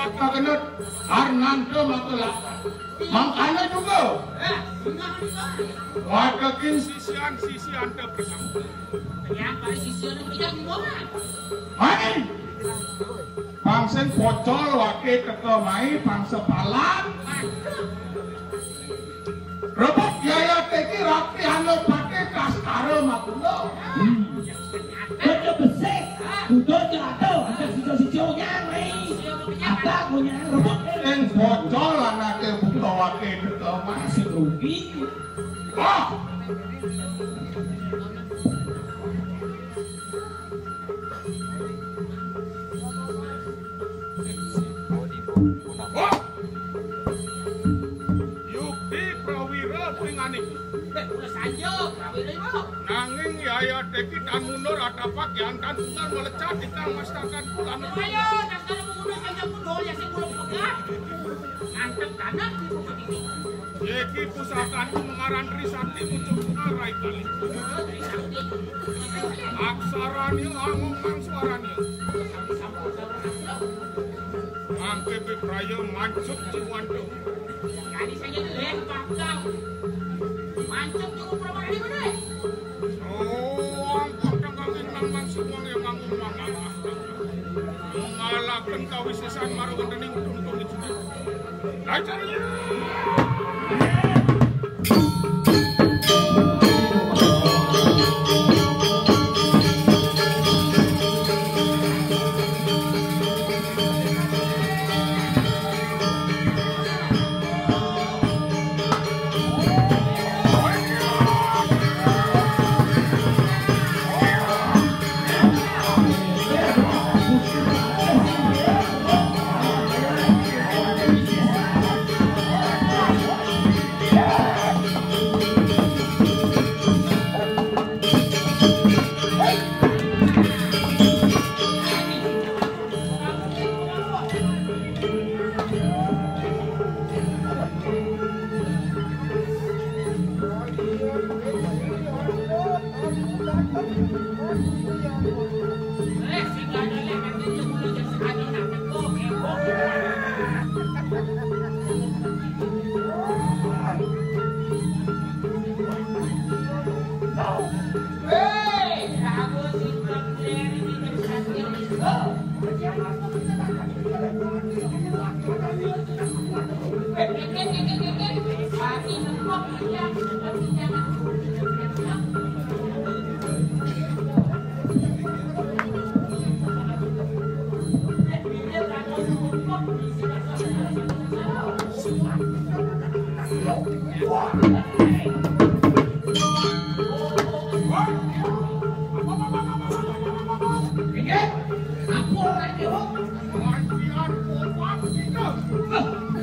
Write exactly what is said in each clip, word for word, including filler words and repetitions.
Maka genep Arnanta maka lakar. Mangkana juga. Watekin sisian-sisian teu bersama. Yang paling sisian yang tidak dibawa. Main. Pang sing pocol wake teka mai pang sepalan. Rebut yaya teki rapi anu pake kastara makuna. Baca besik, tutur jatuh, ada sijo-sijo nyang mai. Apa punya rebut? Sing pocol anake buka wake teka mai sing rugi. Wah. Yukti prawira kuwi ngane. Eh, kula sanjung prawira iku. Nanging yaya teki tan mundur atapak yantan tunggal melecat ingkang mastakan kula. Ayo, tas kalau mundur sanjung mundur ya sing kula pegat. Mantep kanan di pokok ini. Iki pusakaku mengaran Trisakti muncul ngarai kali. Aksarane angung nang swarane. Mangke pipraya mancut jiwanto. Kali saya leh bakal. Mancut cukup berapa kali mana? Oh, angkut tangkangin nang mancut wong yang nganggung mangang. Ngalaken kawisesan marang wontening tuntung itu. Lancarnya.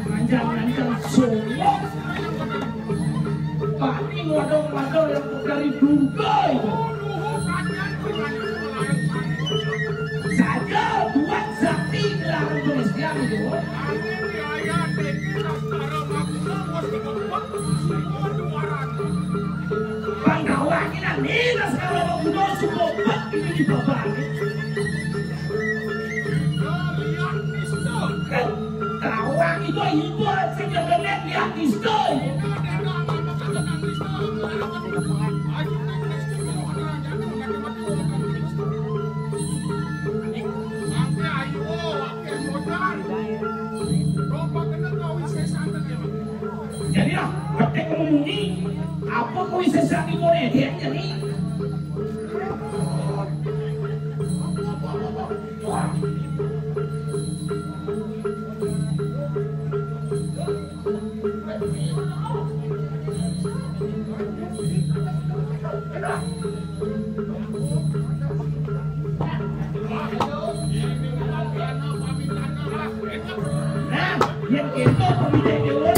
Panjang-panjang sungguh. Paling waduh-waduh yang dari Dubai. Saja buat sakti dilarang Kristen itu. Pandawa kita nila sekarang mau bunuh semua ini di bawah. Tawang itu ibu sing kebelet lihat istri. Jadi lah, ketika ngomong ini, apa kuwi sesat ibu nih, dia jadi. Nah, yang itu pemilik dewan.